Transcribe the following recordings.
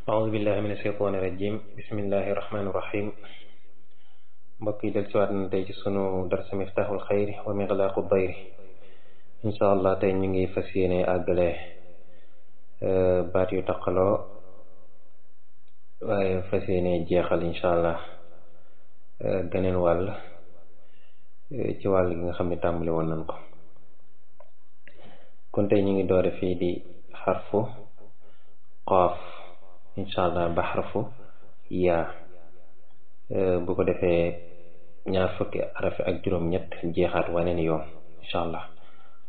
أعوذ بالله من الشيطان الرجيم بسم الله الرحمن الرحيم mbokk yi del siwaat na tey ci sunu darsa Miftahul Xayri wa Miglaaqu Dayri incha allah tey ñu ngi fas yéene àggale baat yu taqaloo waaye fas yéene jeexal incha allah geneen wàll ci wàll gi nga xam ne tàmbali woon nañ ko. kon tey ñu ngi doore fii di xarfu qaaf incha allah ba xarfu yaa bu ko defee ñaar fukki arafi ak juróom-ñett jeexaat waneen yoon incha allah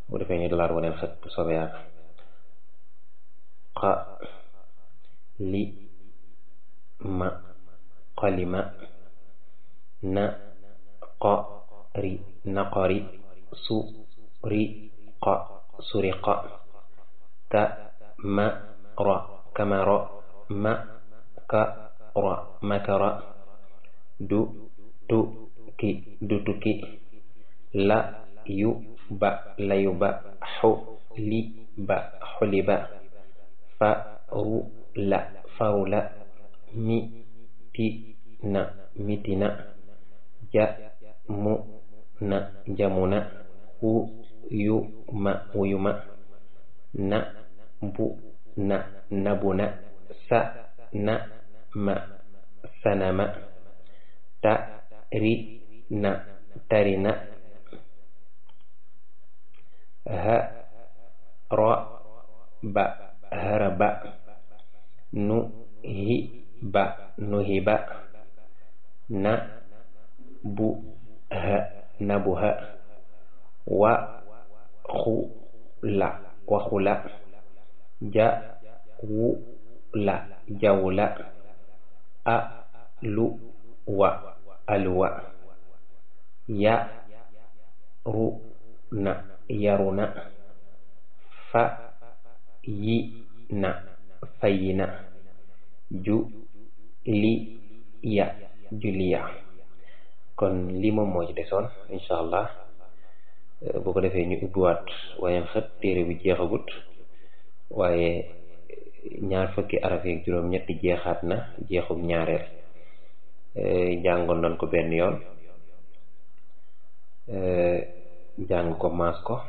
bu defee ñu dalaat waneen xët bu soobee yàlla. qa li ma qalima na qa ri naqari su ri qa suriqa ta ma ra kamara ma ka ra makara du tu ki du tukki la yu ba layu ba xu li ba xuli ba fa ru la faru la mi ti na mitina ja mu na jamuna wu yu ma wuyuma na bu na nabuna sa na ma sanama ta ri na tarina ha ra ba haraba nu hi ba nuhiba na bu ha nabuha wa xu la waxula ja wu la jawla a lu wa alwa ya ru na yaruna fa yi na fayina ju li ya juliya. kon lii moom moo ci desoon incha allah bu ko defee ñu ubbiwaat waaye xët téere bi jeexagut waaye ñaar fukki araf yeeg juróom-ñetti jeexaat na jeexum ñaareel. jàngoon nañ ko benn yoon jàng ko maas ko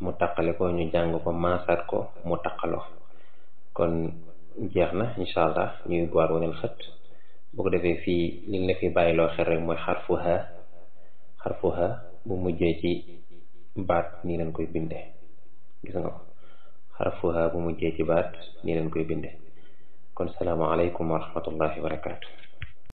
mu taqale ko ñu jàng ko maasaat ko mu taqaloo kon jeex na incha allah ñuy boir waneen xët bu ko defee fii liñ la fi bàyyiloo xel rek mooy xarfu ha bu mujjee ci baat nii leen koy binde gis nga ko xarfu ha bu mujjee ci baat nii leen koy binde kon salaamaaleykum wa rahmatullahi wa barakaatu.